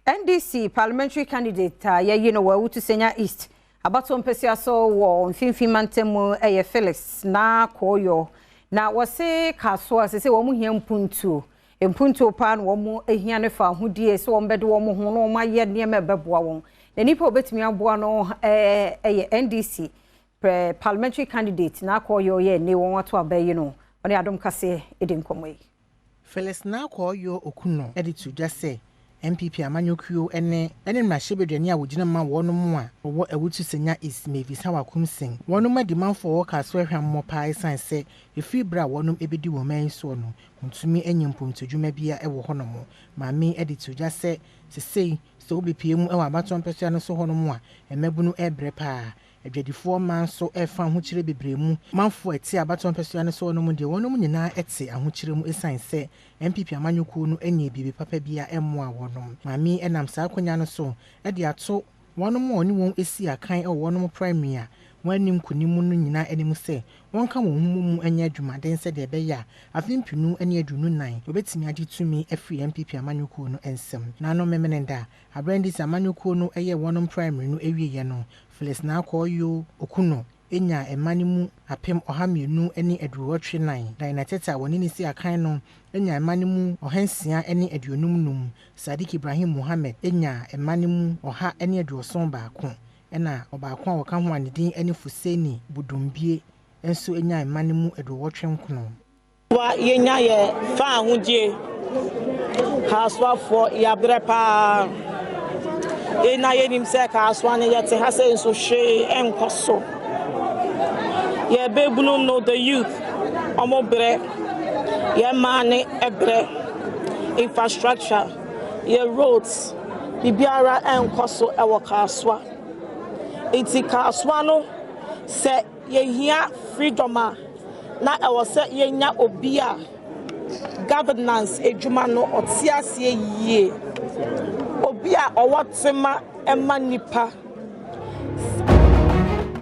NDC parliamentary candidate a yɛyi no wɔ Awutu Senya East abatoɔ mpɛsua so wɔ Mfimfini Mantam mu yɛ Felix Naa Koryoo. Na wɔse Kasoa sɛ wɔn hia mpuntuo. Mpuntuo paa na wɔn hia ne fa ahodie sɛ wɔn bɛde wɔn ho na wɔn ayɛ nneɛma ɛbɛboa wɔn. Na nipa a obetumi aboa no ɛyɛ NDC parliamentary candidate Naa Koryoo yɛ ne wɔn ato aba yi no. Ɔne Adom Kaseɛ edi nkɔmmɔ yi. Felix Naa Koryoo Okunor de to dwa sɛ NPP amanyɔkuo ne mmarahyɛbadwani a wɔgyina ma wɔn mu a wɔwɔ Awutu Senya East, Mavis Hawa Koomson, wɔn adi manfoɔ a wɔwɔ Kasoa hwammɔ paa, ɛsiane sɛ ɛfiri berɛ a wɔn bɛdi wɔn man soɔ no, wɔntumi anya mpontodwuma biara wɔ hɔnom. Maame de to dwa sɛ sesei sɛ wobɛpie mu wɔ abatoɔ mpɛsoa no so hɔnom a, mmabunu rebrɛ paa, adwadifoɔ mmaa nso refa ahokyere bebree mu. Manfoɔ a ɛte abatoɔ mpɛsoa no so hɔnom deɛ, wɔnom nyinaa te ahokyere mu, ɛsiane sɛ NPP amanyɔkuo no anya biribi papa bi a ɛmmoa wɔnom. Maame nam saa akonnwa no so de ato wɔnom a ɔne wɔn si akan wɔ wɔnom primary a wɔanim nkonim no nyinaa anim sɛ wɔnka wɔn ho mu nyɛ adwumaden sɛdeɛ ɛbɛyɛ a afe 2024 wɔbɛtumi agye tumi afiri NPP amanyɔkuo no nsam. Naano Memeneda aberɛ NDC amanyɔkuo no yɛ wɔnom primary no awieeɛ no, Felix Naa Koryoo Okunor enya mma no mu 1,284. Diana Tetteh a wɔne ne si akan no nya mma no mu 655. Sadiq Ibrahim Mohammed nya mma no mu 171, ɛna ɔbaako a wɔka ho a ne din ne Fuseni Budumbie nso nya mma no mu 89. Wa yɛnya yɛ fa ahodie. Kasoafoɔ, yɛabrɛ paa. Yɛna yɛnim sɛ Kasoa no, yɛte ha sɛ nso hwee ɛnkɔ so. Yɛbɛbunu no, the youth, ɔmo brɛ, yɛn mmaa ne ɛbrɛ. Infrastructure, yɛ roads, biribiara ɛnkɔ so ɛwɔ Kasoa. Nti Kasoa no, sɛ yɛhia freedom a, na ɛwɔ sɛ yɛnya obi a governance edwuma no ɔte aseɛ yie, obi a ɔwɔ tema ɛma nipa.